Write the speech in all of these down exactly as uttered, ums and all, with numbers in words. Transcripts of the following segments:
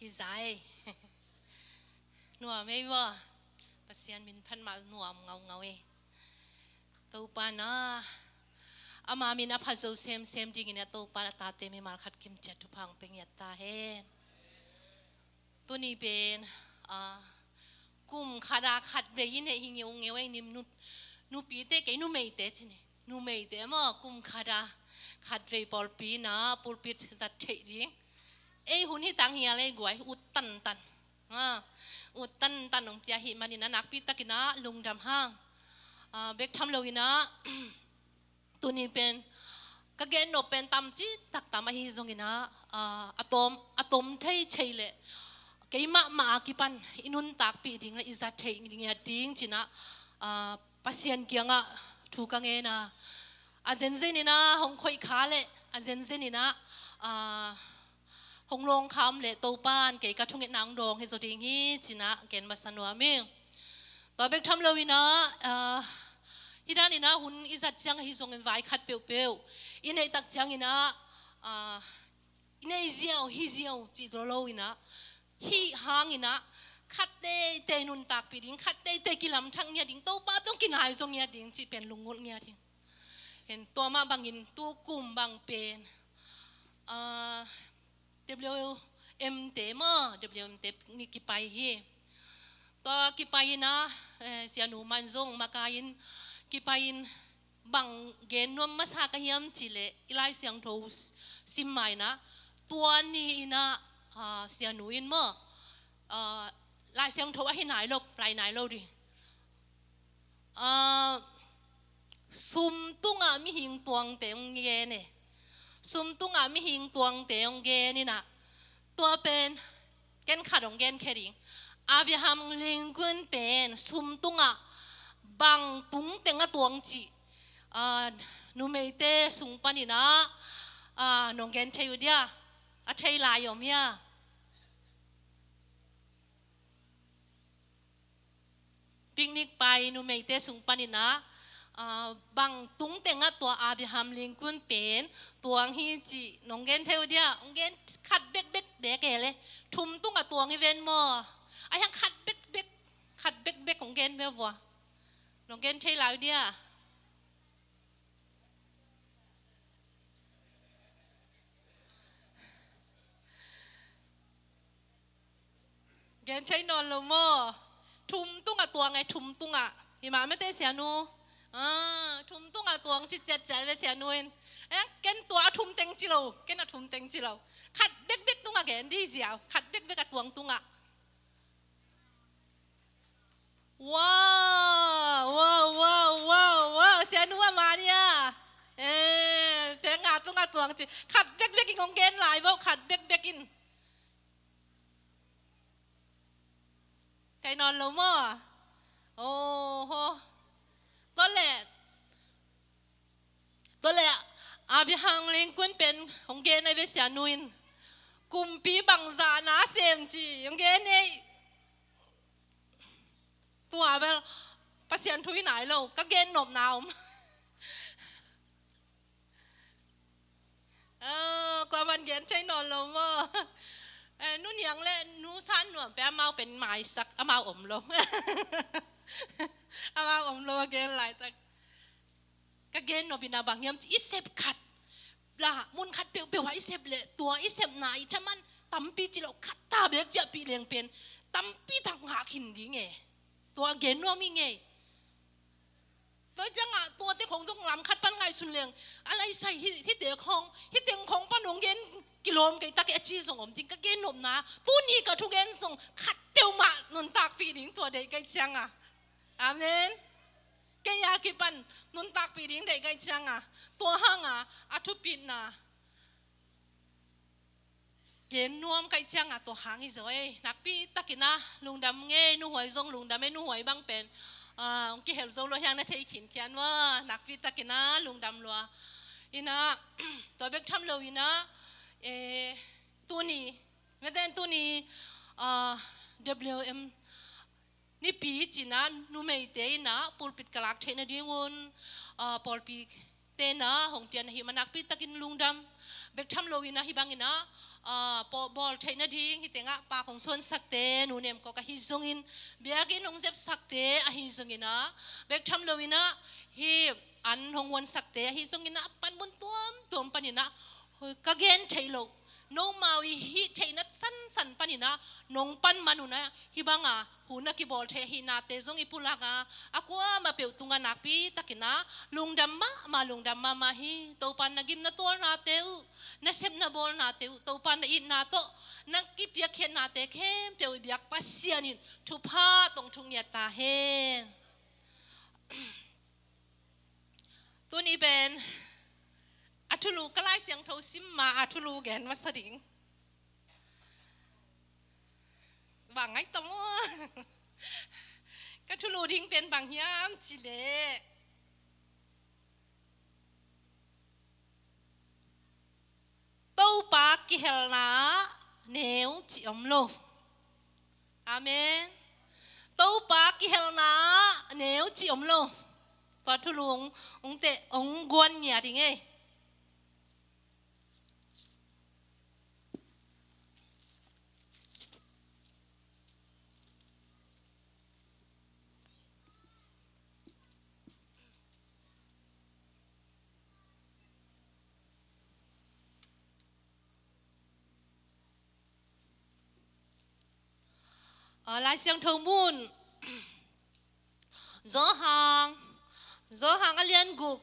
Kiza ei. Nuam ei vua. Pasian min phat mah nuam ngaungau ei. Topa na, ama min a pha zo semsem dingin a Topa na tate mimal khat kimciat thupha hong pia ngiat ta hen. Tuni pen, ah, kum khat a khat vei i neih hi ngeungeu ei nim nu, nupite kei numeite ci ni. Numeite maw, kum khat a khat vei pawlpi na pulpit zat theih ding. Ei hun hi tang hial ei guai, ut tantan. Ah, ut tantan hong pia hi manin a nakpi takin a lungdam hang. Ah, bek tham loin a, tuni pen ka gen nop pen tam ci taktak ahi zongin a, ah, a tom, a tom thei thei leh keimah mah a kipan i nuntakpih ding leh i zat theih ding, ngiat ding cin a, ah, Pasian kiangah thu ka ngen a, a zenzen in a hong khoih kha leh a zenzen in a, ah, hong lawng kha om leh Topa'n kei ka thungetna hong dawng hi zaw ding hi cin a gen masa nuam ing. Tua bek tham loin a, ah, hi danin a hun i zat ciang ahi zongin vai khat peuhpeuh i neih tak ciangin a, ah, i nei ziau, hi ziau cih zaw loin a, hih hangin a khat teitei nuntakpih ding, khat teitei kilamthak ngiat ding, Topa tawh kinai zaw ngiat ding cih pen lunggulh ngiat hi. Hen, tua mah bangin tu kum bang pen, ah, W M te maw, W M te ni kipai hi. Tua kipai in a, eh, sianu man zong makai in kipai in bang gen nuam masa ka hiam cih leh i Lai Siangtho s-, sim mai in a, tua ni in a, ah, sianu in maw, ah, Lai Siangtho ahi nai lo, lai nai lo ding. Ah, sum tungah mihing tuangte hong gen e. Sum tungah mihing tuangte hong gen in a, tua pen ken khat hong genkhia ding. Abraham Lincoln pen sum tungah bang tung teng a tuang cih, ah, numeite sung panin a, ah, nong gen thei uh dia, a thei lai om hia? Picnic pai numeite sung panin a, ah, bang tung tengah tua Abraham Lincoln pen tuang hi cih nong gen thei uh dia, hong gen khat bekbek bek e le, thum tungah tuang hi ven maw. Ahi hang khat bekbek, khat bekbek hong gen ve vua. Nong gen thei lai uh dia. Gen thei nawn lo maw? Thum tungah tuang e, thum tungah. Hi mah mete sianu. Ah, thum tungah tuang ci ciatciat ve sianu in. Eh, ken tua a thum teng ci lo, ken a thum teng ci lo. Khat bekbek tungah gen di ziau, khat bekbek a tuang tungah. Wow, wow, wow, wow, wow. Sianu a mania. Eh, pek nga tungah tuang ci. Khat bekbek in hong gen lai bo, khat bekbek in. Thei nawn lo maw? Oho. Tua leh, tua leh Abraham Lincoln pen hong gen ahi ve sianu in. Kumpi bangzah na sem ci hong gen ei. Tua bel Pasian thu hi nai lo, ka gen nopna om. Ah, kuaman gen thei nawn lo maw? Eh, Nu Niang le Nu San Nuam pen amau pen maisak, amau om lo. Amau om lo a gen laitak. Ka gen nop in a bang hiam ci, i sep khat. La, mun khat peuhpeuh ah i sep leh, tua i sepna i thaman tampi ci lo, khat ta bek ciahpih leng pen tampi tak ngah khin ding e. Tua gen nuam ing e. Tua ciangah tuate khong zong lam khat pan ngaihsun leng, a laisai hi, hite khong, hiteng khong pan hong gen kilawm kei tak e a ci zong om ding. Ka gen nopna, tuni ka thugen zong khat peuhmah nuntakpih ding tua deih ka hih ciangah. Amen. Kei a kipan nuntakpih ding deih ka hih ciangah, tua hangah a thupitna gen nuam ka hih ciangah tua hang hi zaw ei. Nakpi takin a lungdam ngei, Nu Huai zong lungdam ei, Nu Huai bang pen, ah, hong kihel zo lua hiang na thei khinkhian ua, nakpi takin a lungdam lua. In a, tua bek tham lo in a, eh, tuni, meten tuni, ah, W M Nipi cin a numeite in a pulpit ka lak theih nadingun, ah, pawlpite in a hong pian ahih manin nakpi takin lungdam. Bek tham lo in a hih bangin a, ah, bawl theih nading hih tengah pa kong suansakte, Nu Nem Kok ahi zongin, biakinn hong zepsakte ahi zongin ah, bek tham loin ah hih an hong huansakte ahi zongin ah, a panmun tuamtuam panin ah ka gen theih loh, nomau i hih theihna sansan panin ah nong pan man un ah, hih banga hun a kibawl thei ahihnate zong i pulak a, a kuamah peuh tungah nakpi takin ah lungdam mahmah, lungdam mahmah hi. Topa in na gimna tawlnate uh, na sepna bawlnate uh, Topa in na itna tawh na kipiakkhiatnate khempeuh i biak Pasian in thupha tawh hong thungiat ta hen. Tuni pen a thulu, ka Lai Siangtho sim ma a thulu gen masa ding. Bang ngai ta maw? Ka thulu ding pen bang hiam cih leh, Topa kihelna neu cih om lo. Amen. Topa kihelna neu cih om lo. Tua thulu hong teh, hong guan ngiat ding ei. Ah, Lai Siangtho mun. Johan, Johan a lian guk.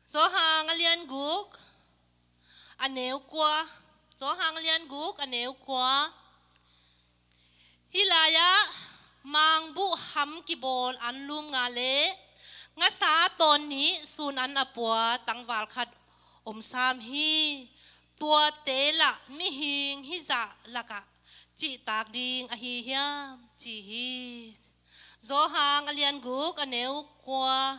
Johan a lian guk, a neu kua. Johan a lian guk, a neu kua. Hih lai-ah mangbuh ham kibawl anlum nga le ngasa tawn nih sun an a pua tangval khat om sam hi. Tuate lah mihing hizah lakah cihtak ding ahi hiam, ci hi. Johan a lian guk, a neu kua.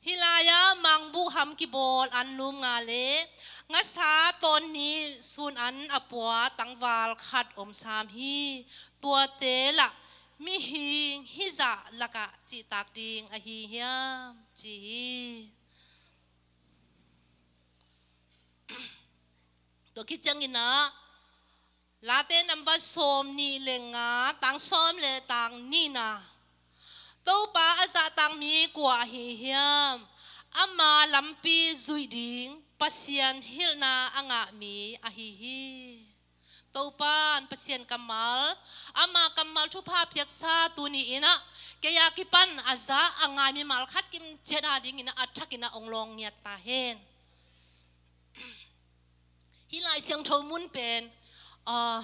Hih lai-ah mangbuh ham kibawl anlum nga le ngasa tawn nih sun an a pua tangval khat om sam hi. Tuate lah mihing hizah lakah cihtak ding ahi hiam, ci hi. Tua khit ciangin ah, Late nambat sawm nih le nga, tang sawm le tang nihna. Topa a zahtak mi kua ahi hiam? Ama lampi zuih ding Pasian hilhna a ngah mi ahi hi. Topa in Pasian kammal, ama kammal thupha piaksa tuni in ah, kei a kipan a zah a ngai mimal khat kimciat a dingin ah, a thakin ah hong lawng ngiat ta hen. Hih Lai Siangtho mun pen, ah,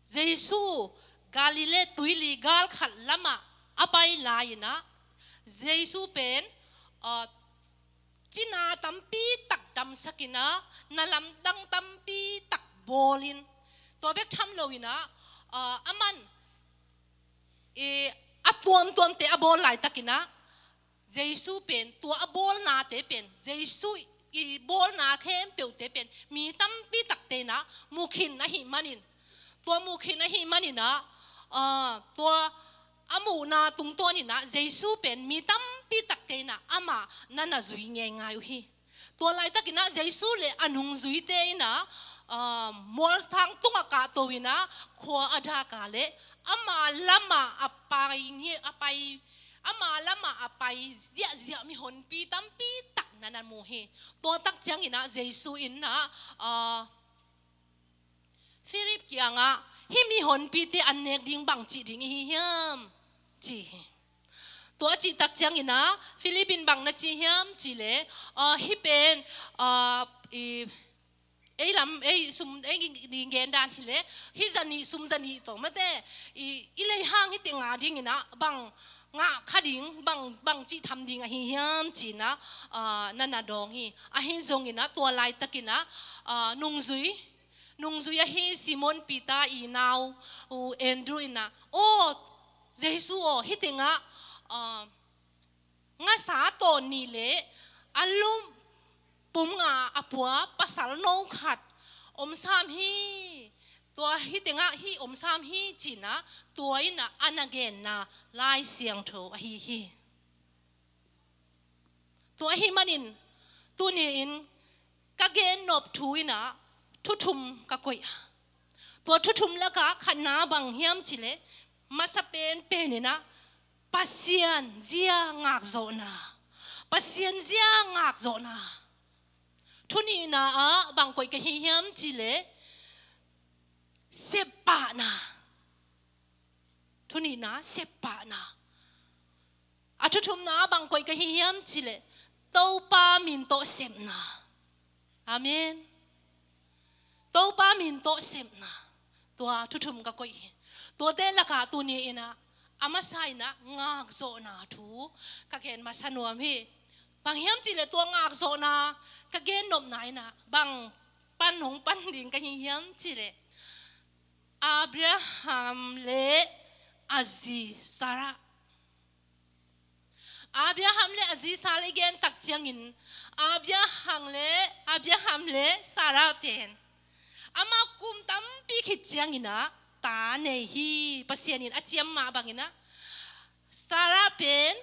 Jesu Galilee tuili gal khat lamah a pai lai-in ah, Jesu pen, ah, cina tampi tak damsak in ah, na lamdang tampi tak bawl in, tua bek tham loin ah, ah, aman, eh, a tuamtuamte a bawl laitakin ah, Jesu pen, tua a bawlnate pen, Jesu i bawlna khempeuhte pen mi tampi takte in ah mu khin ahih manin, tua mu khin ahih manin ah, ah, tua a muhna tungtawnin ah Jesu pen mi tampi takte in ah amah na na zui ngeingai uh hi. Tua laitakin ah Jesu le a nungzuite in ah, ah, mualsang tungah kahto in ah khua a dak a leh ama lamah a pai, a pai, ama lamah a pai ziahziah mihonpi tampi tak na na mu hi. Tua tak ciangin ah Jesu in ah, ah, Philip kiangah, "Hih mihonpite an nek ding bang cih ding i hi hiam?" ci hi. Tua a cih tak ciangin ah Philip in bang na ci hiam cih leh, ah, hih pen, ah, i, ei lam, ei sum, ei gen dan hi leh, hih zanih sum zanih tawh mate, i, i leihang hih teng a dingin ah bang ngah kha ding, bang, bang cih tham ding ahi hiam ci-in ah, ah, na na dawng hi. Ahi zongin ah tua laitakin ah, ah, nungzui, nungzui ahi Simon Peter i nau, uh, Andrew in ah, "Aw, Jesu aw, hih tengah, ah, ngasa tawn nih le anlum pum nga a pua pasal no khat om sam hi. Tua hih tengah hih om sam hi," ci-in ah, tua in ah a na genna Lai Siangtho ahi hi. Tua ahih manin, tuni in ka gennop thu in ah thu thum ka koih a. Tua thu thum lakah khatna bang hiam cih leh, masa penpen in ah Pasian zia ngakzawhna. Pasian zia ngakzawhna. Thu nihna ah bang koih ka hi hiam cih leh, seppahna. Thu nihna, seppahna. A thu thumna ah bang koih ka hi hiam cih leh, Topa min tawh sepna. Amen. Topa min tawh sepna. Tua thu thum ka koih hi. Tuate lakah tuni in ah a masa in ah ngakzawhna thu ka gen masa nuam hi. Bang hiam cih leh tua ngakzawhna ka gennopna in ah bang pan hong pan ding ka hi hiam cih leh, Abraham le a zi Sarah. Abraham le a zi Sarah i gen tak ciangin, Abraham le, Abraham le Sarah pen, amah kum tampi khit ciangin ah ta nei hi. Pasian in a ciam mah bangin ah, Sarah pen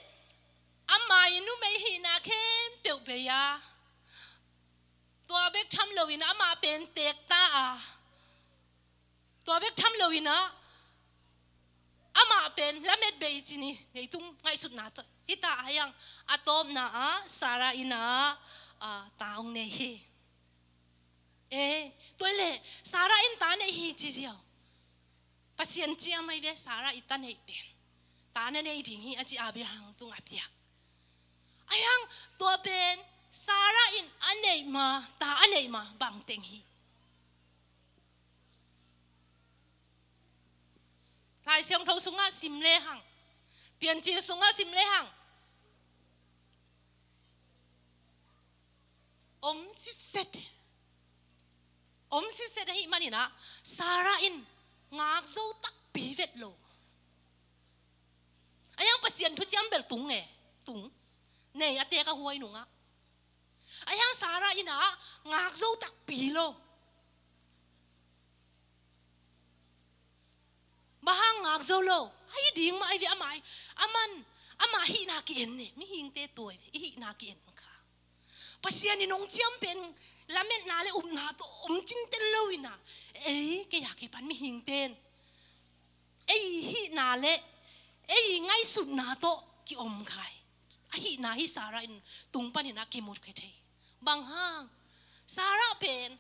amah i numei hihna khempeuh bei a, tua bek tham loin amah pen teek ta a, tua bek tham loin ah amah pen lamet bei ci ni, leitung ngaihsutna tawh hi ta a, hiang a tawpna ah Sarah in ah, ah, ta hong nei hi. Eh, tua leh Sarah in ta nei hi ci ziau. Pasian ciam ahi ve, Sarah i ta neih pen. Ta na nei ding hi a ci Abraham tungah piak. A hiang tua pen Sarah in a neih ma, ta a neih ma bang teng hi. Lai Siangtho sungah sim lehang, Piancil sungah sim lehang, om siset. Om siset ahih manin ah Sarah in ngakzo takpi vet lo. A hiang Pasian thuciam bel tung e, tung. Nei a teek a huai nungah. A hiang Sarah in ah ngakzo takpi lo. Bang hang ngakzo lo? Ahi ding mah ahi ve, amah, aman, amah hihna ki-en ne. Mihingte tua ahi ve, i hihna ki-en kha. Pasian in hong ciam pen lametna le upna tawh om cinten lo in ah, ei, kei a kipan mihingte in ei hihna le ei ngaihsutna tawh kiom kha hi. A hihna hi Sarah in tung panin ah kimu kha thei. Bang hang? Sarah pen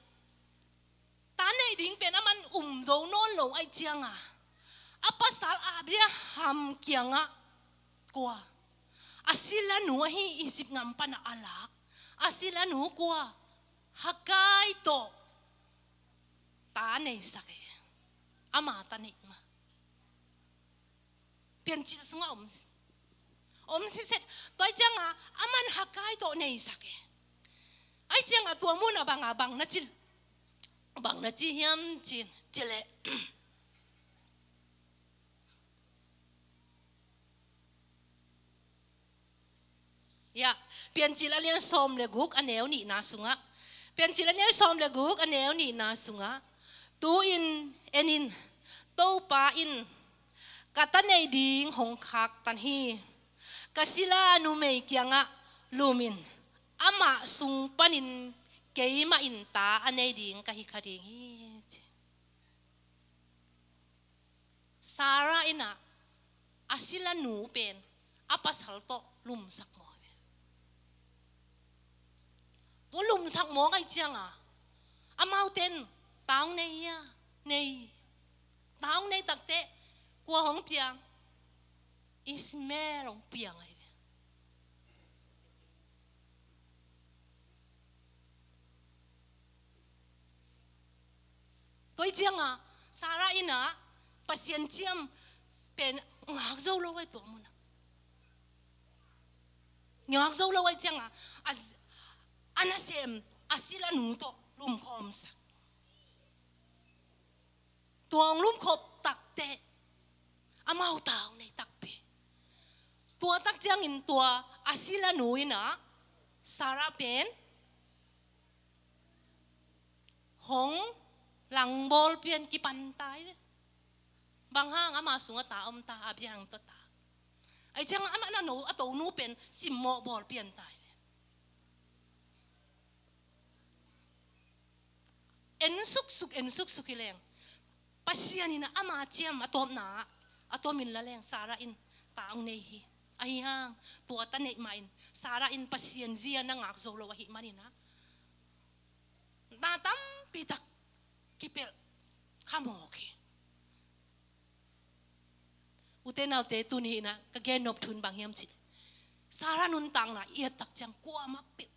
ta nei ding pen aman um zo nawn lo ahih ciangah, a pasal Abraham kiangah, kua, a silanu ahi, Egypt gam panah a lak a silanu kua, Hagar tawh ta neisak e. Ama ta neih ma. Piancil sungah om, om siset. Tua ahih ciangah aman Hagar tawh neisak e. Ahih ciangah tua munah bangah bang na ci, bang na ci hiam ci, ci leh, ya, Piancil a lian sawm le guk a neu nihna sungah. Piancil a lian sawm le guk a neu nihna sungah. Tu-in en in, Topa in ka ta neih ding hong khaktan hi. Ka sila numei kiangah lum in, amah sung panin keimah in ta a nei ding ka hi kha ding hi, ci. Sarah in ah a silanu pen a pasal tawh lumsak mawk ve. Tua lumsak mawk ahih ciangah amaute in ta hong nei hia? Nei. Ta hong nei takteh kua hong piang? Ishmael hong piang ahi ve. Tua ahih ciangah Sarah in ah Pasian ciam pen ngakzo lo ahi tua munah. Ngakzo lo ahih ciangah a, a nasem a silanu tawh lumkhawmsak. Tua hong lumkhawm takteh amau ta hong nei takpi. Tua tak ciangin tua a silanu in ah Sarah pen hong langbawl pian kipan ta hi ve. Bang hang? Ama sungah ta om ta, Abraham tawh ta. Ahih ciangah amah na no a tonu pen simmawh bawl pian ta hi ve. En suksuk, en suksuk hi leng, Pasian in ama ciam a tawpna ah, a tawm in la leng Sarah in ta hong nei hi. Ahi hang tua ta neih mah in Sarah in Pasian zia na ngak zo lo ahih manin ah, na tampi tak kipelh kha mawk hi. Ute naute, tuni in ah ka gen nop thu in bang hiam cih leh, Sarah nuntakna i et tak ciang kuamah peuh,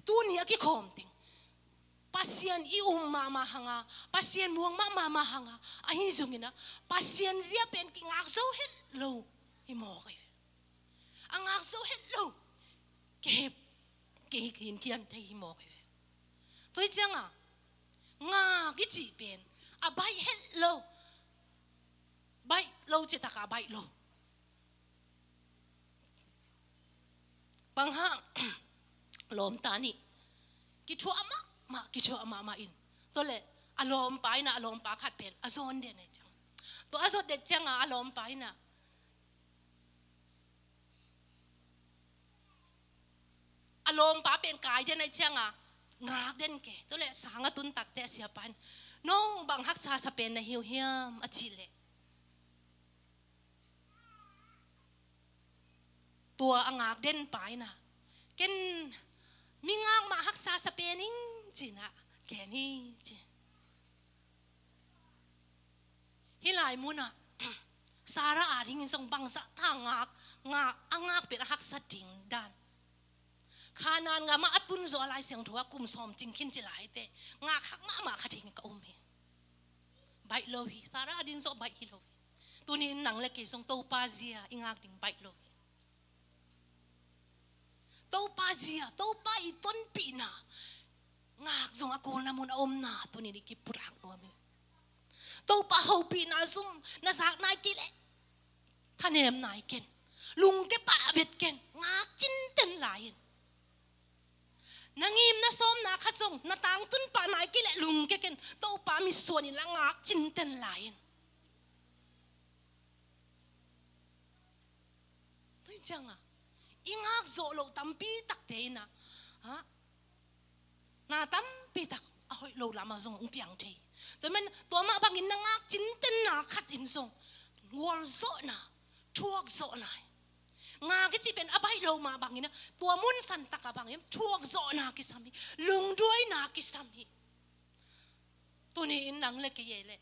tuni a kikhawm teng Pasian i um mahmah hang a, Pasian muang mahmah hang a, ahi zongin ah Pasian zia pen kingak zo het lo hi mawk hi ve. A ngak zo het lo kihip, kihinkhian thei hi mawk hi ve. Tua hi ciang a ngak i cih pen a baih het lo, baih lo, cih tak a baih lo. Bang hang, lawmta nih kithuah mahmah, kithuah mahmah in, tua leh a lawmpa in ah a lawmpa khat pen a zawn den hi ciang, tua a zawt den ciang a a lawmpa in ah a lawmpa pen kai den ahih ciang a ngak den kei. Tua leh sang a tun tak teh a siapa in, "No bang haksa sa pen na hi uh hiam?" a cih leh, tua a ngak den pa in ah, "Ken mi ngak mah haksa sa pen ing," ci-in ah, "Ken hi," ci. Hih lai mun ah Sarah adingin zong bangzah ta ngak, ngak, a ngak pen a haksa ding dan. Kanaan gam ah a tun zawh a, Lai Siangtho ah kum sawm cing khin ci lai teh ngak hak mahmah kha ding ka um hi. Baih lo hi, Sarah ading zong baih hi lo hi. Tuni in nang le kei zong Topa zia i ngak ding baih lo hi. Topa zia, Topa i tonpihna ngak zong a kulna mun a omna tuni in i kiphut hak nuam hi. Topa hopihna zum na zak nai kei leh thanem nai ken, lungke pah vet ken, ngak cinten lai in. Na ngim na sawm na khat zong na tangtun pah nai kei leh lungke ken, Topa mitsuan in la ngak cinten lai in. Tua hi ciang a i ngak zawh loh tampi takte in ah, ha, na tampi tak a hoih lo lam ah zong hong piang thei. Tua man, tua mah bangin na ngak cintenna khat in zong gualzawhna, thuakzawhna hi. Ngak i cih pen a baih lo mah bangin ah tua mun san tak ah bangin thuakzawhna kisam hi, lungduaina kisam hi. Tuni in nang le kei ei leh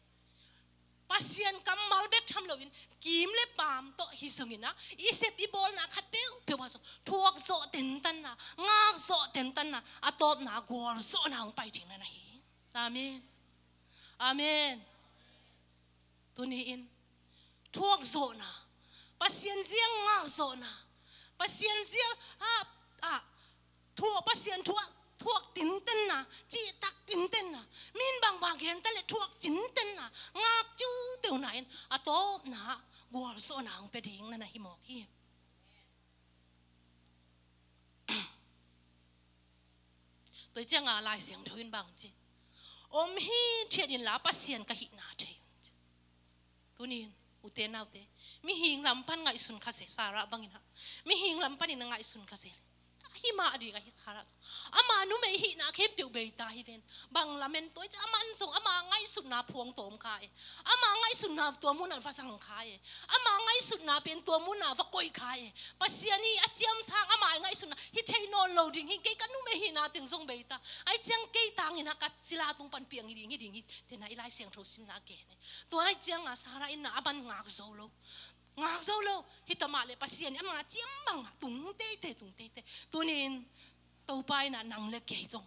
Pasian kammal bek tham loin, kim le paam tawh hi zongin ah, i sep i bawlna khat peuhpeuh ah zong thuak zawh tentanna, ngak zawh tentanna, a tawpna gualzawhna hong pai ding na na hi. Amen. Amen. Tuni in thuak zawhna, Pasian zia ngak zawhna, Pasian zia, ah, ah, thuak, Pasian thuak, thuak tintenna, cihtak tintenna, min bangbang gen ta leh thuak cintenna, ngak tiuteu na in a tawpna gualzawhna hong pia ding na na hi mawk hi. Tua hi ciang a Lai Siangtho in bang ci, om hithiat inla Pasian ka hihna thei un ci. Tuni in, ute naute, mihing lam pan ngaihsun kha zel, Sarah bangin ah mihing lam panin a ngaihsun kha zel. Ahi mah ding ahi, Sarah zong ama numei hihna khempeuh bei ta hi ven. Bang lamen, tua hi ciang aman zong ama ngaihsutna phuang tawm kha e. Ama ngaihsutna tua munah va zang kha e. Ama ngaihsutna pen tua munah va koih kha e. Pasian i a ciamsang ama i ngaihsutna hi thei nawn lo ding hi, kei ka numei hihna teng zong bei ta. Ahi ciang kei tangin ah ka sila tung pan piang hi ding hi ding hi, tena i Lai Siangtho simna a gen e. Tua ahi ciang a Sarah in ah a ban ngak zo lo. Ngak zo lo. Hi ta mah leh Pasian in ama ciam bangah tung teitei, tung teitei. Tuni in Topa in ah nang le kei zong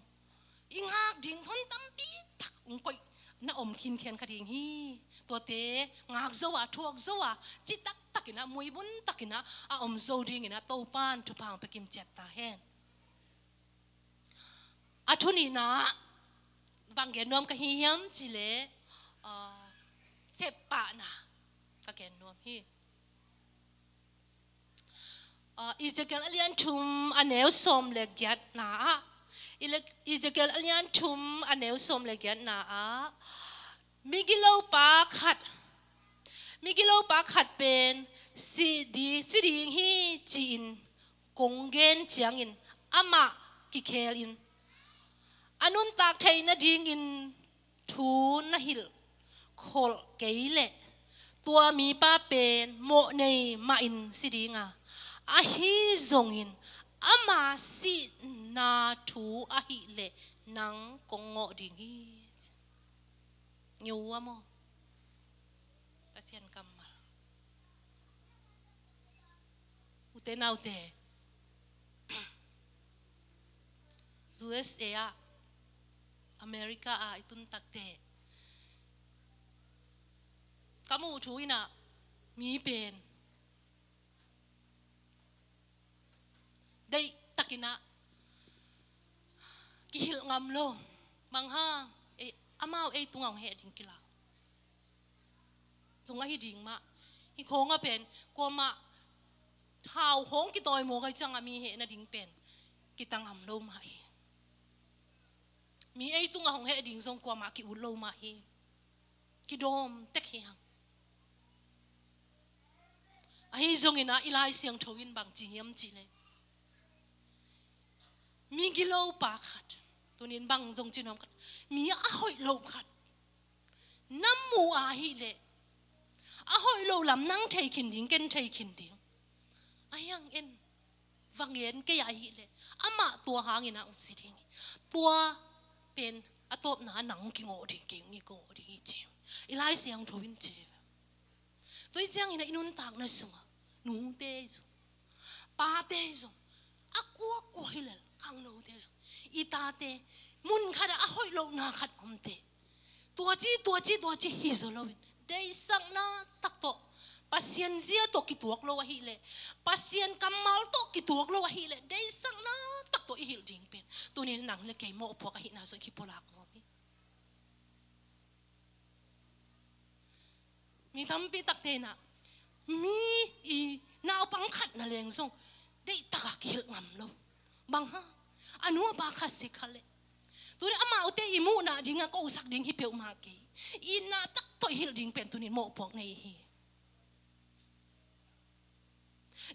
i ngak ding thon tampi tak hong koih na om khinkhian kha ding hi. Tuate ngak zo a, thuak zo a, citak takin ah, muibun takin ah a om zo dingin ah Topa in thupha hong pia kim ciat ta hen. A thu nihna ah bang gen nuam ka hi hiam cih leh, ah, seppahna ka gen nuam hi. Ah, Ezekiel a lian thum a neu sawm le giatna ah, Ele-, Ezekiel a lian thum a neu sawm le giatna ah, migilopa khat, migilopa khat pen si di, si ding hi ci-in kong gen ciangin amah kikhelin a nuntak theih nadingin thu na hilh kholh kei leh tua mipa pen mawh nei mahin si ding a, ahi zongin ama sihna thu ahih leh nang kong ngawh ding hi. Ngiu a maw? Pasian kammal. Ute naute, U S A ah, America ah i tun takte ka muh thu in ah mi pen deih takin ah kihilh ngam lo. Bang hang, ei, amau ei tungah hong heh ding kilau. Zong ahi ding mah. Hih khawng ah pen kuamah thau khawng kitawi mawk ahih ciangah mi heh nading pen kita ngam lo mah hi. Mi ei tungah hong heh ding zong kuamah ki-ut lo mah hi. Kidawm tek hi hang. Ahi zongin ah i Lai Siangtho in bang ci hiam cih leh, mi gilo pa khat, tuni in bang zong ci nuam khat, mi a hoih lo khat na muh ahih leh, a hoih lo lam nang thei khin ding, ken thei khin ding. Ahi hang en, va ngen kei ahih leh amah tua hangin ah hong si ding hi. Tua pen a tawpna nang kingawh ding, kei hong kingawh ding hi ci. I Lai Siangtho in ci. Tua hi ciangin ah i nuntakna sungah nute zong, pate zong, a kuakua hi lel, khangnote zong, i tate mun khatah a hoih lohna khat omte, tua ci, tua ci, tua ci hi zaw loin, deihsakna tak tawh, Pasian zia tawh kituak lo ahih leh, Pasian kammal tawh kituak lo ahih leh, deihsakna tak tawh i hilh ding pen tuni in nang le kei mawhpuak ahihna zong i kipulak nuam hi. Mi tampi takte in ah mi i naupang khat na leng zong deihtak a kihilh ngam lo. Bang hang, a nu a pa khat si kha leh, tuni amaute i muhna ding a kosak ding hi peuhmah kei, i itna tak tawh i hilh ding pen tuni in mawhpuak nei hi.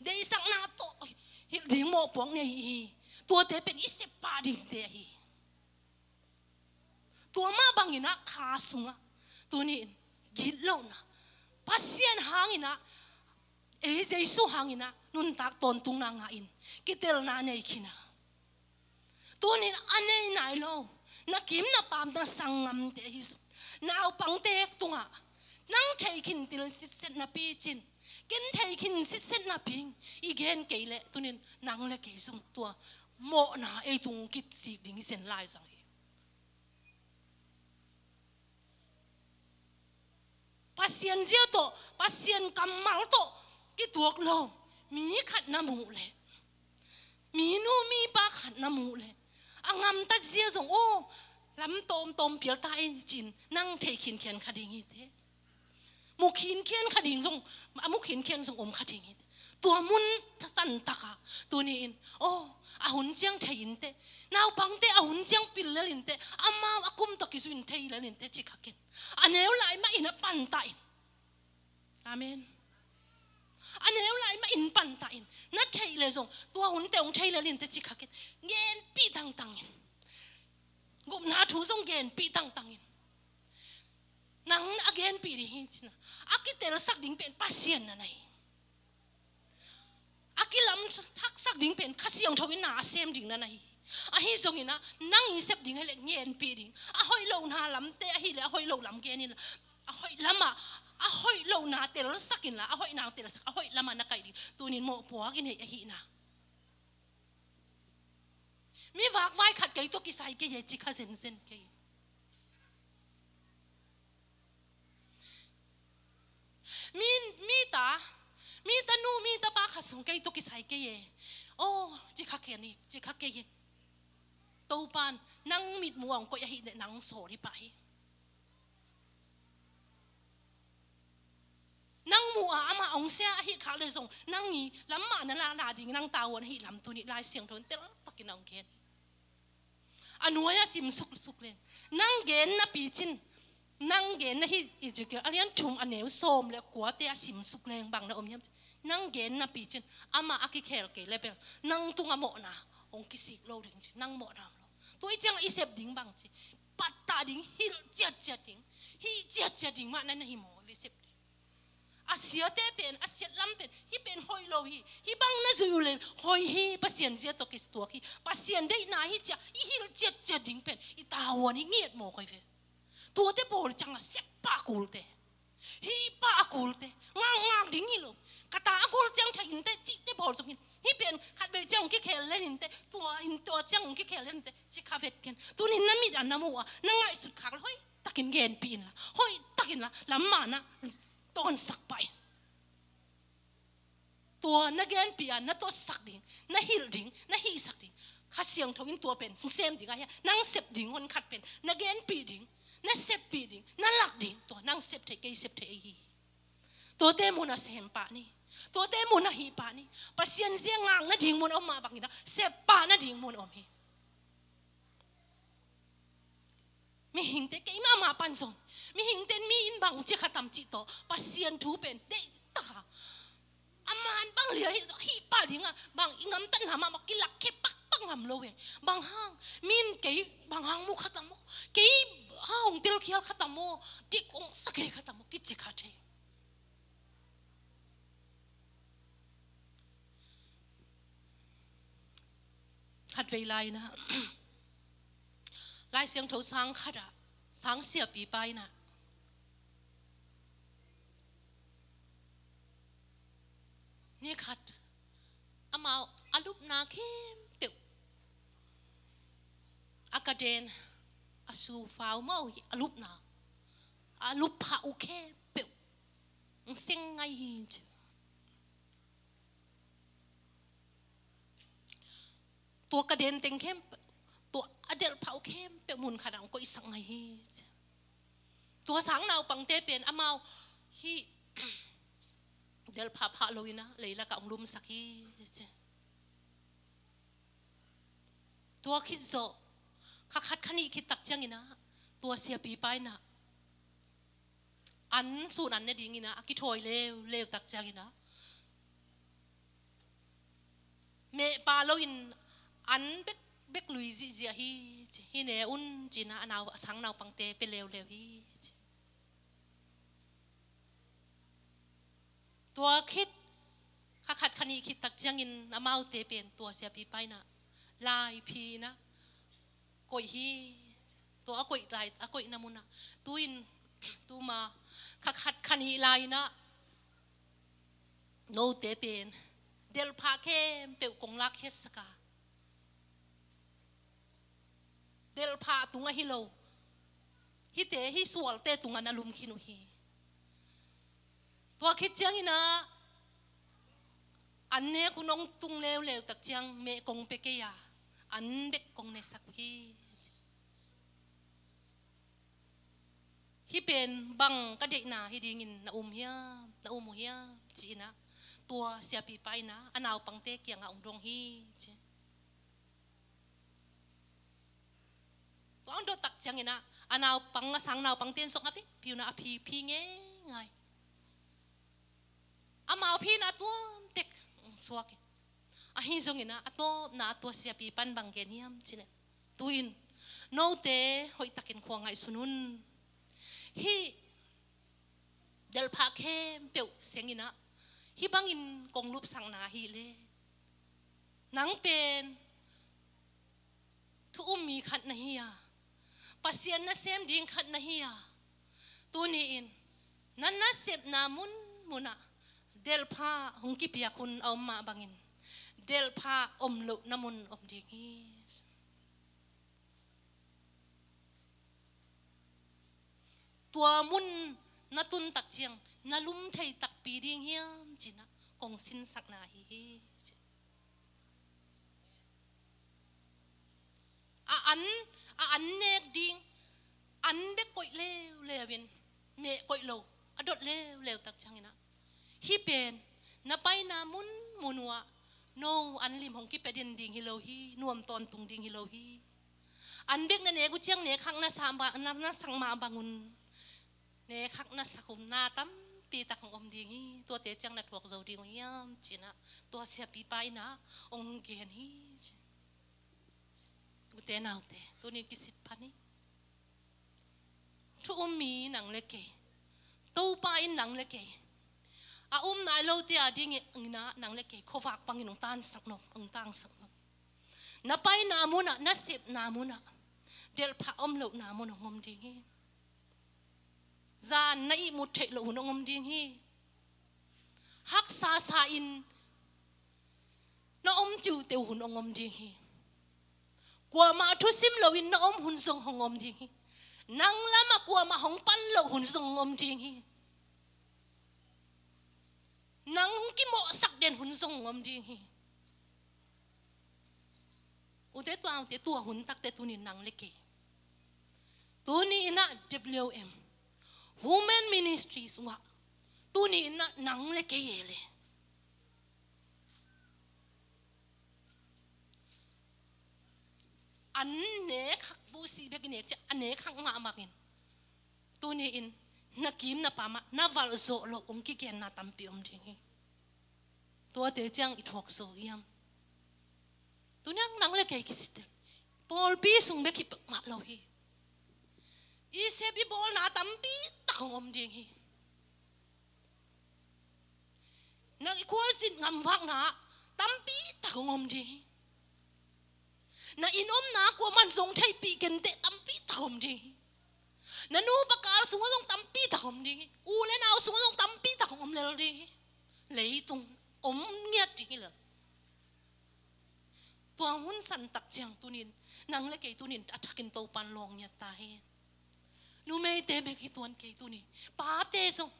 Deihsakna tawh hilh ding mawhpuak nei hi. Tuate pen i sep pah dingte hi. Tua mah bangin ah kha sungah tuni in gitlohna, Pasian hangin ah, ei Jesu hangin ah nuntak tawntungna ngah in, kitelna nei khin a, tuni in a nei nai lo, na kim na pam na sanggamte hi zong, naupangte tungah nang thei khin til sitset napi cin, ken thei khin sitset napi i gen kei leh tuni in nang le kei zong tua mawhna ei tung kisik ding hi zen lai zang hi. Pasian zia tawh, Pasian kammal tawh kituak lo mi khat na muh leh, mi nu mi pa khat na muh leh, a gamtat zia zong, aw, lam tawmtawm pial ta ei cin, nang thei khinkhian kha ding hi teh. Mu khinkhian kha ding zong, a mu khinkhian zong om kha ding hi teh. Tua mun san takah tuni in, aw, a hun ciang thei in teh, naupangte a hun ciang pil lel in teh, amau a kum tawh kizui in thei lel in teh ci kha ken. A neu lai mah in a pan ta in. Amen. A neu lai mah in pan ta in. Na theih leh zong tua hun teh hong thei lel in teh ci kha ken. Genpih tangtang in. Gupna thu zong genpih tangtang in. Nang a genpih ding hi cin a, a kitelsak ding pen Pasian na na hi. A kilamthaksak ding pen Kha Siangtho in na a sem ding na na hi. Ahi zongin ah nang i sep ding hi leh ngenpih ding, a hoih lohna lamte ahih leh a hoih loh lam gen inla, a hoih lamah, a hoih lohna telsak inla, a hoihna telsak, a hoih lamah na kaih ding. Tuni in mawhpuak i neih ahihna. Mi vakvai khat kei tawh kisai kei e, ci kha zenzen kei. Mi, mi ta, mi tanu, mi tapa khat sung kei tawh kisai kei e. Aw, ci kha kei ni, ci kha kei in. Topa'n nang mitmuh ah hong koih ahih leh nang sawt hi pah hi. Nang muh a amah hong sia ahih khak leh zong, nang i lam mah na la, la ding, nang tavuan ahih lam tuni Lai Siangtho in teltakin hong gen. A nuai ah sim suksuk leng. Nang gen napi cin, nang gen na hi, Ezekiel a lian thum a neu sawm le kuate ah sim suk leng bang na om hiam cin. Nang gen napi cin, amah a kikhel kei leh bel nang tungah mawhna hong kisik lo ding cin, nang mawhna om lo. Tua i ciang i sep ding bang ci. pattah ding, hilh ciatciat ding, hih ciatciat ding mah na na hi maw, ve sep ding. A siate pen, a siat lam pen, hih pen hoih lo hi, hih bang na zuih uh le hoih hi, Pasian zia tawh kituak hi, Pasian deihna hi ci-a i hilh ciatciat ding pen i tavuan i ngiat maw, koi ve. Tuate bawl ciang a sep pah kulte. Hih pah a kulte, ngakngak ding hi lo. Ka ta a gol ciang thei inteh, cihte bawl zong hi. Hih pen khat vei ciang hong kikhel len inteh, tua in tua ciang hong kikhel len inteh, ci kha vet ken. Tunin na mit a na muh a, na ngaihsut khak le hoih takin genpih inla, hoih takin la, lam mah na tawnsak pah in. Tua na genpih a, na totsak ding, na hilh ding, na hihsak ding, Kha Siangtho in tua pen sem ding a hia, nang sep ding hon khat pen na genpih ding, na seppih ding, na lak ding, tua nang sep thei, kei sep thei ei hi. Tuate mun a sem pah ni, tuate mun a hih pah ni. Pasian zia ngak nading mun om mah bangin a sep pah nading mun om hi. Mihingte, keimah mah pan zong, mihingte in mi in bang ci kha tam cih tawh Pasian thu pen deih taka, a man bang lian hi zong, hih pah ding a bang i ngamtatna mah bang kilak khe pakpak ngam lo e. Bang hang, mi in kei bang hang mu kha tam maw, kei hang hong telkhial kha tam maw, dik hong sa kei kha tam maw, kici kha thei. Khatvei lai-in ah, Lai Siangtho sang khat ah, sang siapipa in ah, ni khat amau a lupna khempeuh, a kaden, a sufau mah uh hi, a lupna, a lup phah uh khempeuh hong seng ngai hi ci. Tua kaden teng khempeuh, tua a delh phah uh khempeuh mun khat ah hong koihsak ngai hi ci. Tua sang naupangte pen amau hih delh phah phah lo-in ah leilak ah hong lumsak hi ci. Tua khit zawh, kha khat kha nih khit tak ciangin ah, tua siapipa in ah, an sun an ne dingin ah, a kithawi leuleu tak ciangin ah, meh pah loin an bek, bek lui zihziah hi ci, hih ne un ci-in ah, a nau, a sang naupangte pia leuleu hi ci. Tua khit, kha khat kha nih khit tak ciangin amaute pen tua siapipa in ah laiphi in ah koih hi. Tua a koih lai, a koihna mun ah, tu-in, tuma kha khat kha nih lai-in ah note pen delh phah khempeuh kong lakkhiatsak a, delh phah tung ahi lo, hihte, hih sualte tungah na lum khin uh hi. Tua khit ciangin ah an nek hun hong tung leuleu tak ciang meh kong pia kei a, an bek kong nesak uh hi. Hih pen bang ka deihna hi dingin na um hiam, na um uh hiam ci-in ah, tua siapipa in ah a naupangte kiangah hong dong hi ci. Tua hong dot tak ciangin ah, a naupang, a sang naupangte in zong a vekpi un ah a phi phi ngeingai. Amau phi in ah a tuam tek suak in, ahi zongin ah a tawpna ah tua siapipa in bang gen hiam cih leh, tu-in note hoihtakin khua ngaihsun un. Hih delh phah khempeuh seng in ah, hih bangin kong lupsakna ahih leh, nang pen thu um mi khat na hi a, Pasian nasem ding khat na hi a, tuni-in na nasepna munmun ah delh phah hong kipiak hun a om mah bangin, delh phah om lohna mun om ding hi. Tua mun na tun tak ciang na lum thei takpi ding hiam cih in ah kong sinsakna ahi hi. A an, a an nek ding, an bek koih leuleu in, meh koih lo, a dot leuleu tak ciangin ah, hih pen na paina munmun uh ah no an lim hong kipia den ding hi lo hi, nuam tawntung ding hi lo hi. An bek na nek uh ciang nek hak na sa mah, na, na sak mah bangun, nek hak na sak uh na tampi tak hong om ding hi, tuate ciang na thuak zo ding uh hiam cih in ah, tua siapipa in ah hong gen hi ci. Ute naute, tuni kisit pha ni. Thu um mi nang le kei, Topa in nang le kei, a um nai lote a dingin ah nang le kei khuavak bangin hong tangsak nop, hong tangsak nop. Na paina munah, na sepna munah, delhphah om lohna mun hong om ding hi. Zan na ihmut theih loh hun hong om ding hi. Haksa sa in na om ciuhteu hun hong om ding hi. Kuamah thusim loin na om hun zong hong om ding hi. Nang lamah kuamah hong pan loh hun zong hong om ding hi. Nang hong kimawhsak den hun zong hong om ding hi. Ute, tua, ute, tua hun takte tuni-in nang le kei, tuni-in ah W M Women Ministry sungah tuni-in ah nang le kei e le, an nek hak, buhsi bek i nek ciang a nek hak mahmah in, tuni-in na kim na pam ah na valh zawh loh hong kigenna tampi om ding hi. Tuate ciang i thuak zo hiam? Tuni-in ah nang le kei kisitek, pawlpi sung bek hi peuhmah lo hi. I sep i bawlna tampi tak hong om ding hi. Na i khualzin ngamvakna tampi tak hong om ding hi. Na inn omna kuaman zong theihpih kenteh tampi tak hong om ding hi. Na nupa kal sungah zong tampi tak hong om ding hi. U le nau sungah zong tampi tak hong om lel ding hi. Leitung om ngiat ding hi lel. Tua hun san tak ciang tuni-in nang le kei tuni-in a thakin Topan lawng ngiat ta hi. Numeite bek hi tuan kei tuni, pate zong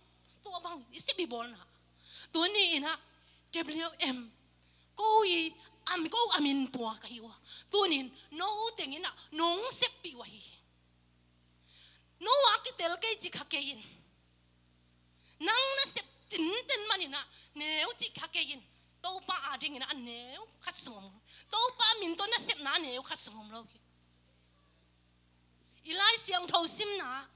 tua bang i sep i bawlna. Tuni-in ah W M ko i am, ko a min pua ka hi uh a, tuni-in no teng in ah nong seppih uh ahi hi. No a kitel kei ci kha kei in. Nang na sep tinten manin ah neu ci kha kei in. Topa a dingin ah a neu khat sung om. Topa min tawh na sepna a neu khat sung om lo hi. I Lai Siangtho simna,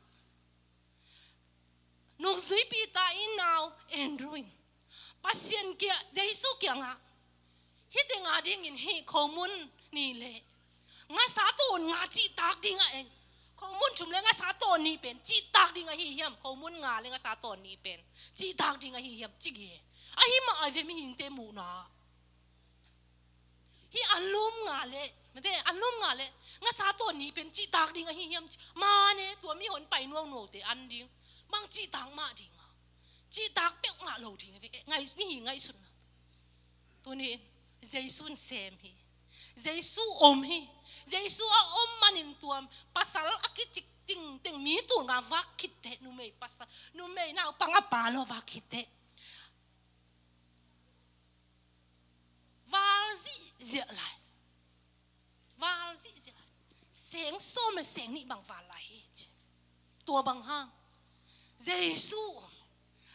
nungzui Peter i nau Andrew in Pasian kiang, Jesu kiangah, hih teng a dingin hih khomun nih le ngasa tawn nga cihtak ding a, khomun thum le ngasa tawn nih pen cihtak ding ahi hiam? Khomun nga le ngasa tawn nih pen cihtak ding ahi hiam? Ci hi. Ahi mah ai ve, mihingte muhna. Hih a lum nga le, mate, a lum nga le ngasa tawn nih pen cihtak ding ahi hiam? Ci, mane, tua mihon pai nuaunuaute an ding. Bang cihtak mah ding a, cihtak peuhmah lo ding a ve. Ngai, mihing ngaihsutna. Tuni-in Jesu in sem hi. Jesu om hi. Jesu a om manin tua pasal a kicik tingteng mi tul nga vak khitteh, numei pasal, numei naupang a pa lo vak khitteh, val zihziah lai. Val zihziah lai. Seng sawm le seng nih bang val lai hi ci. Tua bang hang Jesu om,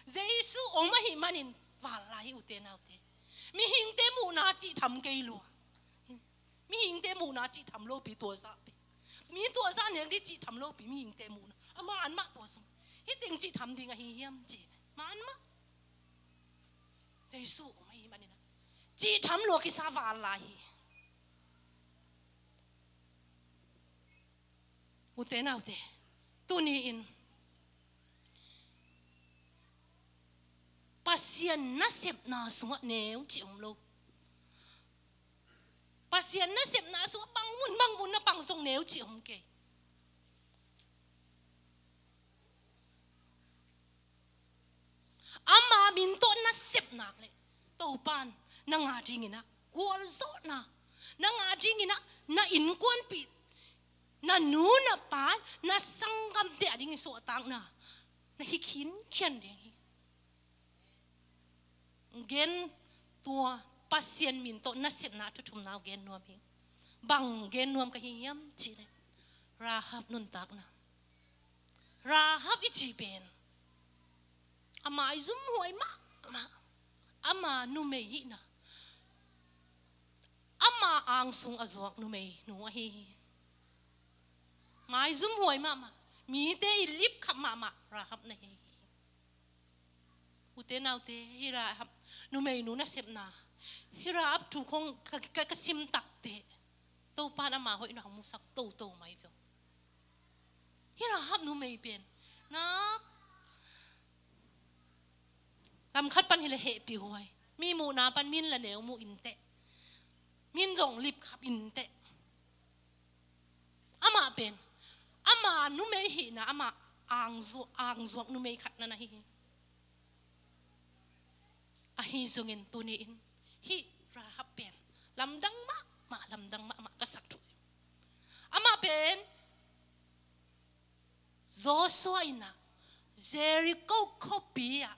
Jesu om ahih manin val lai hi, ute naute. Mihingte muhna cih tham kei lua. Mihingte muhna cih tham lopi tua zah pen. Mi tua zah nek ding cih tham lopi mihingte muhna. Amah anmah tua sung hih teng cih tham ding ahi hiam ci. Amah anmah. Jesu om ahih manin ah cih tham lua kisa val lai hi. Ute naute, tuni-in Pasian nasepna sungah neu cih om lo. Pasian nasepna sungah bang mun bang mun na pang zong neu cih om kei. Ama min tawh na sep nak leh Topan nang a dingin ah gualzawhna, nang a dingin ah na innkuanpih, na nu na pa, na sanggamte a dingin suahtakna na hi khinkhian ding hi. Gen, tua Pasian min tawh nasepna a thu thumna uh gen nuam hi. Bang gen nuam ka hi hiam cih leh Rahab nuntakna. Rahab i cih pen a maizumhuai mahmah, ama numei hihna, ama angsung a zuak numeinu ahi hi. Maizumhuai mahmah, mite i lipkhap mahmah Rahab na hi hi. Ute naute, hi Rahab numeinu nasepna, hi Rahab thu khong ka, ka, ka sim takteh Topan ama hoihna hong musak toto mai veu. Hih Rahab numei pen na lam khat pan hi leh hehpih huai. Mi muhna pan min la neu muh inteh. Min zong lip khap inteh. Amah pen ama numei hihna amah angzuak, angzuak numei khat na na hi hi. Ahi zongin tuni-in hih Rahab pen lamdang mahmah, lamdang mahmah ka sak thu. Amah pen Joshua in ah Jericho khuapi ah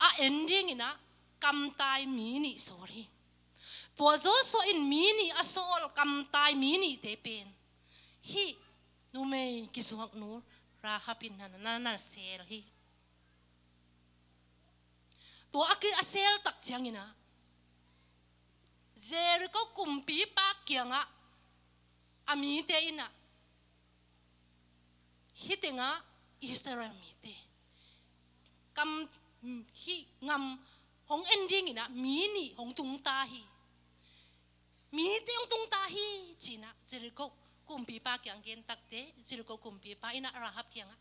a en dingin ah kamtai mi nih sawl hi. Tua Joshua in mi nih a sawl kamtai mi nihte pen hih numei kizuaknu Rahab in na, na, na sel hi. Tua a ki a sel tak ciangin ah Jericho kumpipa kiangah a mite in ah hih tengah Israel mite kam, hih ngam hong en dingin ah mi nih hong tungta hi. Mite hong tungta hi ci-in ah Jericho kumpipa kiang gen takteh Jericho kumpipa in ah Rahab kiangah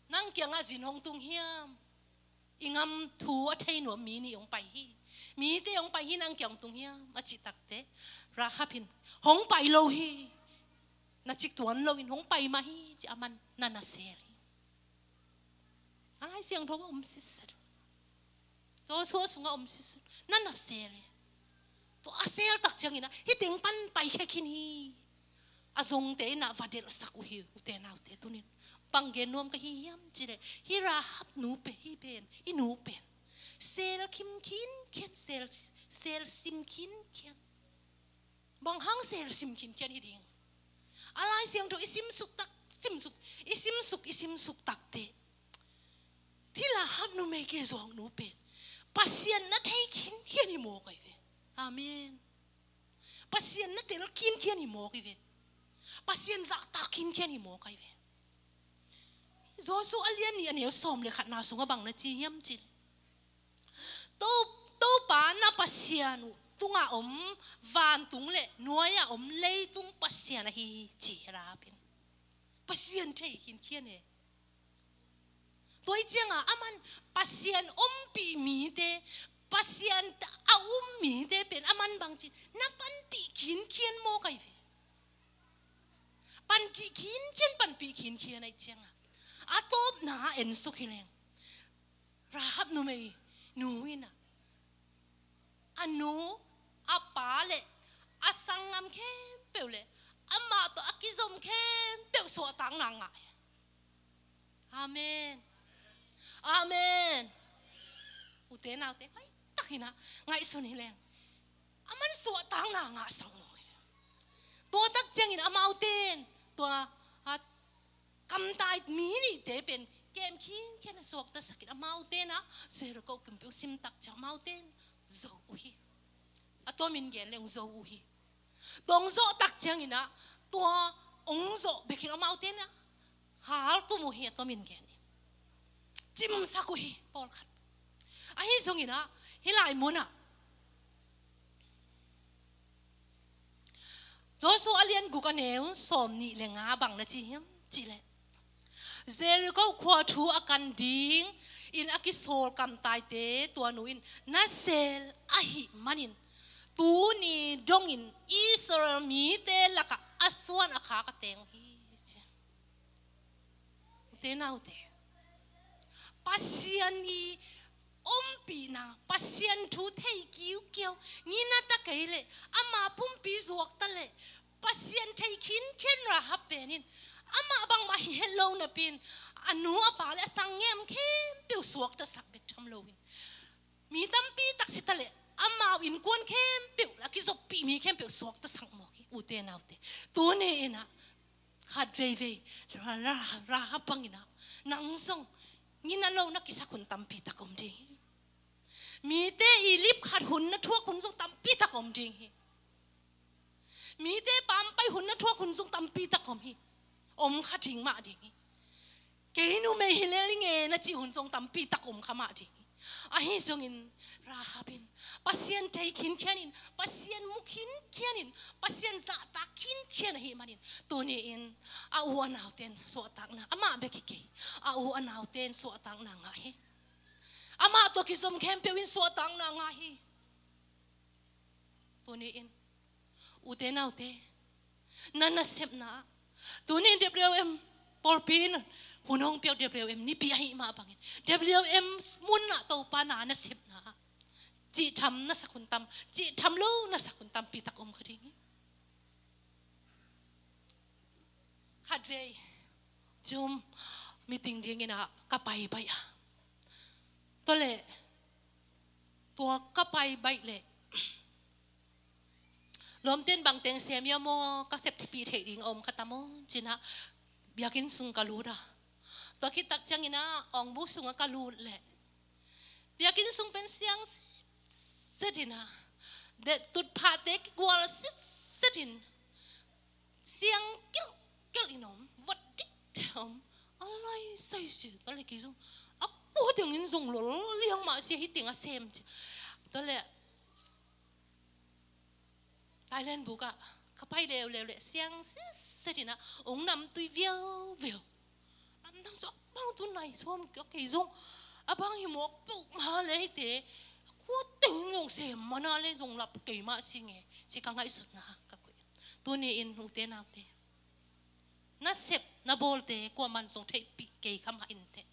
nang kiangah zin hong tung hiam? I ngam thu a thei nuam mi nih hong pai hi. Mite hong pai hi, nang kiang hong tung hiam a cih takteh Rahab in hong pai lo hi. Na cik tuan loin hong pai mah hi ci-a aman na na sel hi. A Lai Siangtho ah om sitset. Joshua sungah om sitset. Na na sel hi. Tua a sel tak ciangin ah hih teng pan paikhia khin hi. A zongte in ah va delhsak uh hi, ute naute tunin. Bang gen nuam ka hi hiam cih leh hih Rahab nu pen, hih pen, hih nu pen sel kim khinkhian, sel, sel sim khinkhian. Bang hang sel sim khinkhian hi ding. A Lai Siangtho i simsuk tak, simsuk, i simsuk, i simsuk takteh hih Rahab numei kizuaknu pen Pasian na thei khinkhian hi mawk ahi ve. Amen. Pasian na tel khinkhian hi mawk ahi ve. Pasian zahtak khinkhian hi mawk ahi ve. Joshua a lian nih a neu sawm le khatna sungah bang na ci hiam cih leh, To, Topa na Pasian uh tungah om vantung le nuai-ah om leitung Pasian ahi hi ci hi Rahab in. Pasian thei khinkhian e. Tua hi ciangah aman Pasian ompih mite, Pasian a um mite pen aman bangci na panpih khinkhian mawk ahi ve. Panpih khinkhian, panpih khinkhian ahi ciangah a tawpna ah ensuk hi leng Rahab numei nu in ah a nu, a pa le a sanggam khempeuh le amah tawh a kizom khempeuh suahtakna ngah hi. Amen. Amen. Ute naute, hoihtak in ah ngaihsun hi leng aman suahtakna ngahsak mawk hi. Tua tak ciangin amaute in tua, a, kamtai mi nihte pen kem khinkhian a suaktasak in amaute in ah Jericho kumpi uh sim tak ciang amaute in zo uh hi. A tua min gen leng zo uh hi. Tua hong zawh tak ciangin ah tua hong zawh bekin amaute in ah haltum uh hi, a tua min gen in. Cimsak uh hi pawlkhat. Ahi zongin ah hih lai munah Joshua a lian guk a neu sawm nih le nga bang na ci hiam cih leh, Jericho khua thu a kan dingin a kisawl kamtaite tua nu in na sel ahih manin tuni dongin Israel mite lakah a suan a khak a teng uh hi ci. Ute naute, Pasian i ompihna, Pasian thu thei kiukiau, ngina ta kei leh ama pumpi zuak ta leh Pasian thei khinkhian Rahab pen in amah bangmah hi het lo napi-in a nu a pa le a sanggam khempeuh suaktasak bek tham loin mi tampi tak si ta leh amau innkuan khempeuh le a kizoppih mi khempeuh suaktasak mawk hi, ute naute. Tuni in ah khat veivei Ra, Ra, Rahab bangin ah nang zong ngina lo na kisak hun tampi tak om ding hi. Mite i lip khat hun na thuak hun zong tampi tak om ding hi. Mite pampai hun na thuak hun zong tampi tak om hi. Om kha ding mah ding hi. Kei numei hi lel ing e na cih hun zong tampi tak om kha mah ding hi. Ahi zongin Rahab in Pasian thei khinkhian in, Pasian mu khinkhian in, Pasian zahtak khinkhian ahih manin tuni-in a u a naute in suahtakna, amah bek hi kei, a u a naute in suahtakna ngah hi. Amah tawh kizom khempeuh in suahtakna ngah hi. Tuni-in ute naute, na nasepna ah, tuni-in W M pawlpi in hun hong piak, W M nipi ahih mah bangin W M mun ah Topa na nasepna ah cihtham na sak hun tam, cihtham lo na sak hun tampi tak om kha ding hi. Khatvei Zoom meeting dingin ah ka pai baih a, tua leh tua ka pai baih leh lawmte'n bangteng sem ia maw, ka seppi theih ding a om kha ta maw ci-in ah biakinn sung ka lut a. Tua khit tak ciangin ah awngbu sungah ka lut leh biakinn sung pen siang sitset in ah, tutphahte kigual sitset in, siang kilhkilh in om, vat dikdek om, a lai sai si. Tua leh kei zong a kua tengin zong lol liang mah si, hih teng a sem ci. Tua leh Thailand buk ah ka pai leuleu leh siang sitset in ah hong namtui viauviau. Namdang sawm, a bang tu nai sawm kia, kei zong a bang hi mawk peuhmah leh hihte a kua tengin zong sem mana leh zong lap kei mah si nge ci ka ngaihsutna ka koih. Tuni-in ute naute, na sep na bawlte kuaman zong theihpih kei kha mah inteh.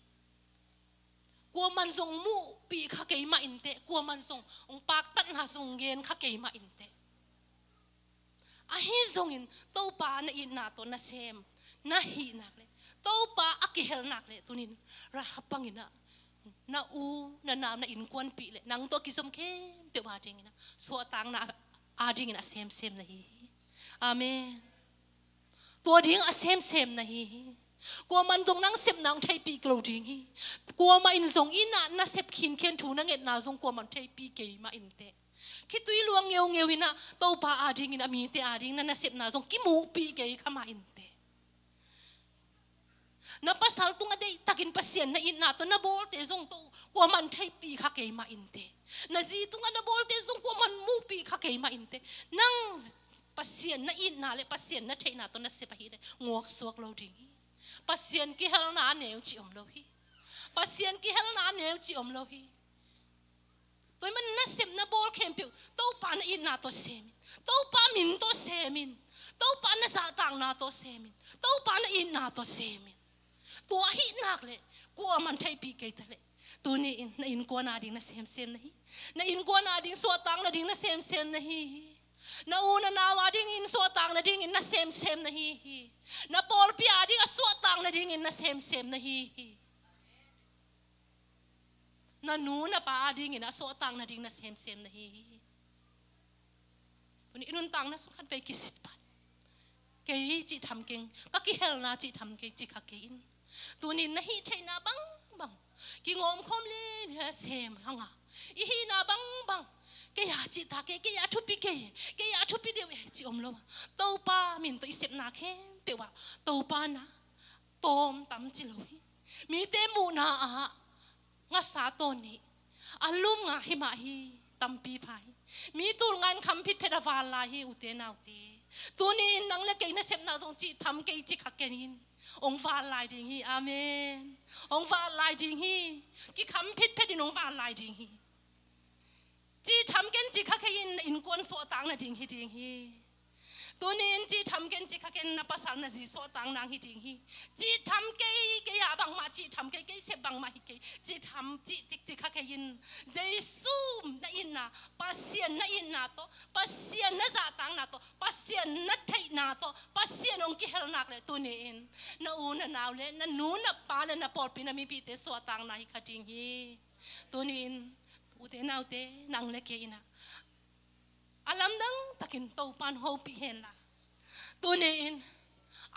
Kuaman zong muhpih kha kei mah inteh, kuaman zong hong paktatna zong gen kha kei mah inteh. Ahi zongin Topa na itna tawh na sem na hih nak leh, Topa a kihel nak leh, tuni-in Rahab bangin ah na u na nau na innkuanpih leh nang tawh kizom khempeuh a dingin ah suahtakna a dingin a semsem na hi hi. Amen. Tua ding a semsem na hi hi. Kuaman zong nang sepna hong theihpih kei lo ding hi. Kuamah in zong in ah na sep khinkhian thu na ngetna zong kuaman theihpih kei mah inteh. Khitui luang ngeungeu in ah Topa a dingin, a mite a dingin na nasepna zong kimuhpih kei kha mah inteh. Na pasal tungah deihtakin Pasian na itna tawh na bawlte zong tawh kuaman theihpih kha kei mah inteh. Na zi tungah na bawlte zong kuaman muhpih kha kei mah inteh. Nang Pasian na itna leh Pasian na theihna tawh na sep ahih leh nguaksuak lo ding hi. Pasian kihelna a neu cih om lo hi. Pasian kihelna a neu cih om lo hi. Tua ahih manin na sep na bawl khempeuh Topa na itna tawh sem in. Topa min tawh sem in. Topa na zahtakna tawh sem in. Topa na itna tawh sem in. Tua ahih nak leh kuaman theihpih kei ta leh, tuni-in na innkuan a ding na semsem na hi. Na innkuan a ding suahtak nading na semsem na hi hi. Na u na nau a dingin suahtak nadingin na semsem na hi hi. Na pawlpi a ding a suahtak nadingin na semsem na hi hi. Na nu na pa a dingin a suahtak nading na semsem na hi hi. Tuni i nuntakna sung khat vei kisit pan. Kei cih tham keng, ka kihelna cih tham keng, cih kha kei in. Tuni na hih theihna bangbang kingawm khawm lialia sem hang a, i hihna bangbang kei a cih ta kei, kei a thupi kei, kei a thupi deuh e cih om lo a, Topa min tawh i sepna khempeuh ah Topa na tawm tam ci lo hi. Mite muhna ah ngasa tawn hi. A lum nga hi mah hi. Tampi pha hi. Mi tul nga in kham phitphet a val lai hi, ute naute. Tuni-in nang le kei nasepna zong cih tham kei, cih kha kei in hong val lai ding hi. Amen. Hong val lai ding hi. Kikham phitphet in hong val lai ding hi. Cih tham kei in, cih kha kei in na innkuan suahtak nading hi ding hi. Tuni-in cih tham kei in, cih kha kei in na pasal na zi suahtak nang hi ding hi. Cih tham kei, kei a bangmah cih tham kei, kei sep bangmah hi kei, cih tham cih tik, cih kha kei in Jesu na itna, Pasian na itna tawh, Pasian na zahtakna tawh, Pasian na theihna tawh Pasian hong kihel nak leh tuni-in na u na nau le na nu na pa le na pawlpi na mipite suahtakna hi kha ding hi. Tuni-in ute naute, nang le kei in ah a lamdang takin Topan hopih hen la. Tuni-in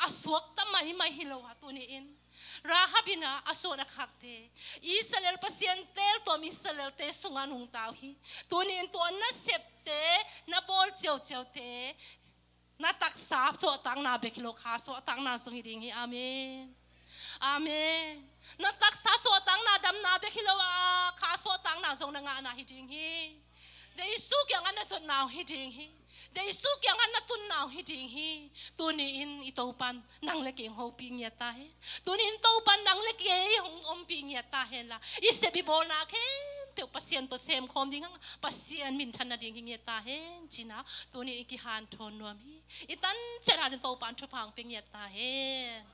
a suakta maimai hi lo a, tuni-in Rahab in ah a suan a khakte, Israel Pasian teltuam Israelte sungah nungta uh hi. Tuni-in tua nasepte, na bawl ciauciaute, na taksa suahtakna bek hi lo, kha suahtakna zong hi ding hi. Amen. Amen. Na taksa sawhtakna damna bek hi lo a, kha sawhtakna zong na ngahna hi ding hi. Jesu kiangah na zotna uh hi ding hi. Jesu kiangah na tunna uh hi ding hi. Tuni-in i Topan nang le kei hong hopih ngiat ta hen. Tuni-in Topan nang le kei hong ompih ngiat ta hen la, i sep i bawlna khempeuh Pasian tawh semkhawm ding hang, Pasian minthan nading hi ngiat ta hen. Cina tuni-in i kihanthawn nuam hi. I tan ciat hatin Topan thupha hong pia ngiat ta hen.